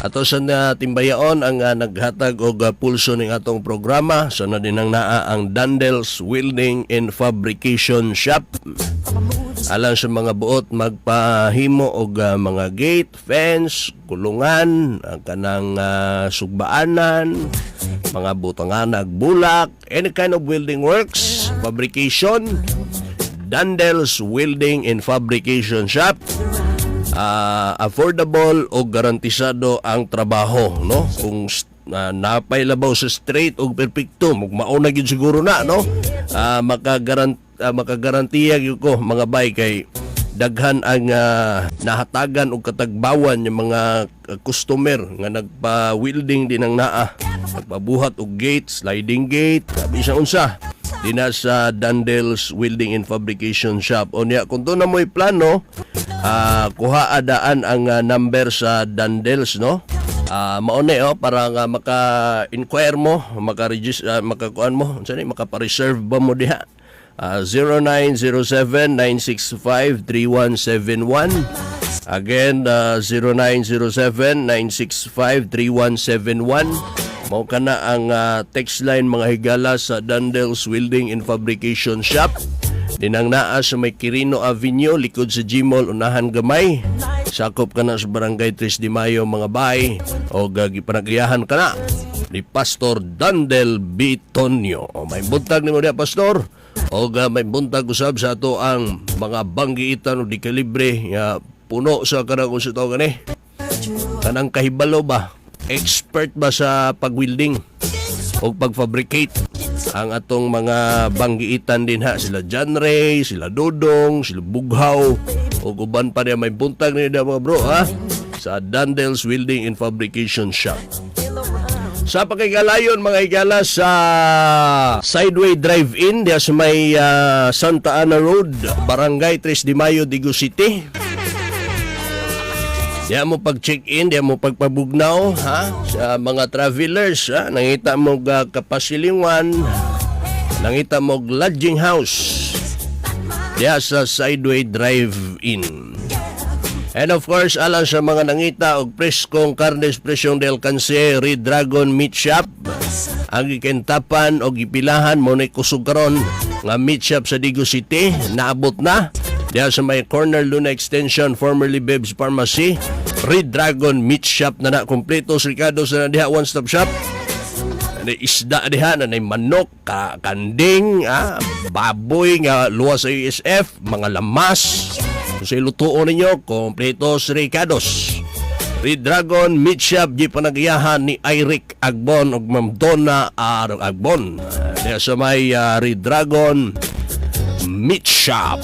Ato sa na timbayaon ang naghatag og pulso ning atong programa sa na dinang naa ang Dandels Welding and Fabrication Shop. Alang sa mga buot magpahimo og mga gate, fence, kulungan, ang kanang sugbaanan, mga butanganag bulak, any kind of welding works, fabrication, Dandels Welding and Fabrication Shop. Affordable o garantisado ang trabaho, no? Kung napay labaw sa straight o perpekto, mao na gyud siguro na, no? Makagarantiya gyud ko, mga bay, kay daghan ang nahatagan og katagbawan yung mga customer nga nagpa-welding din ang naa, nagpabuhat og gate, sliding gate, bisan unsa dina sa Dandels Welding and Fabrication Shop. Unya kung doon na mo'y plano, kuha daan ang number sa Dandels, no? Mao ni oh, para nga maka-inquire mo, maka-register, makakuan mo, unsa ni, maka-reserve ba mo diha? 0907-965-3171. Again, 0907-965-3171. Mao kana ang text line, mga higala, sa Dandels Welding and Fabrication Shop. Dinang naa sa may Quirino Avenue, likod sa Gmall, unahan gamay. Sakop ka na sa Barangay 3 de Mayo, mga bay. O gipanagyahan ka na ni Pastor Dandel Bitonio. O, may buntag nimo diha, Pastor. O may buntag usab sa ato ang mga banggiitan o di kalibre nga puno sa kanang kung sa tawag gani. Kanang kahibalo ba? Expert ba sa pagwelding o pagfabricate ang atong mga banggiitan din ha, sila John Ray, sila Dodong, sila Bughaw o uban pa niya. May buntag niya mga bro ha, sa Dandels Welding and Fabrication Shop. Sa pakigalayon, mga higala, sa Sideway Drive-In diya sa may Santa Ana Road, Barangay 3 de Mayo, Digos City. Diya mo pag-check-in, diya mo pagpabugnaw, ha? Sa mga travelers, ha? Nangita mo ga kapasilingan, nangita mo lodging house. Diya sa Sideway Drive-In. And of course, alang sa mga nangita og preskong karnes presyong del Canse, Red Dragon Meat Shop. Ang gikentapan og gipilahan mo ni kusog karon nga meat shop sa Digos City, naabot na. Diya sa may corner Luna Extension, formerly Bebs Pharmacy, Red Dragon Meat Shop na na kompleto sa Ricardo sa diha, one stop shop. Na isda diha, na manok, kanding, baboy nga luwas sa USF, mga lamas. Kung sa lutuon ninyo, kompleto sa Ricardo's. Red Dragon Meat Shop, di panagyahan ni Eric Agbon ug Ma'am Donna R. Agbon. Diha sa may Red Dragon Meat Shop.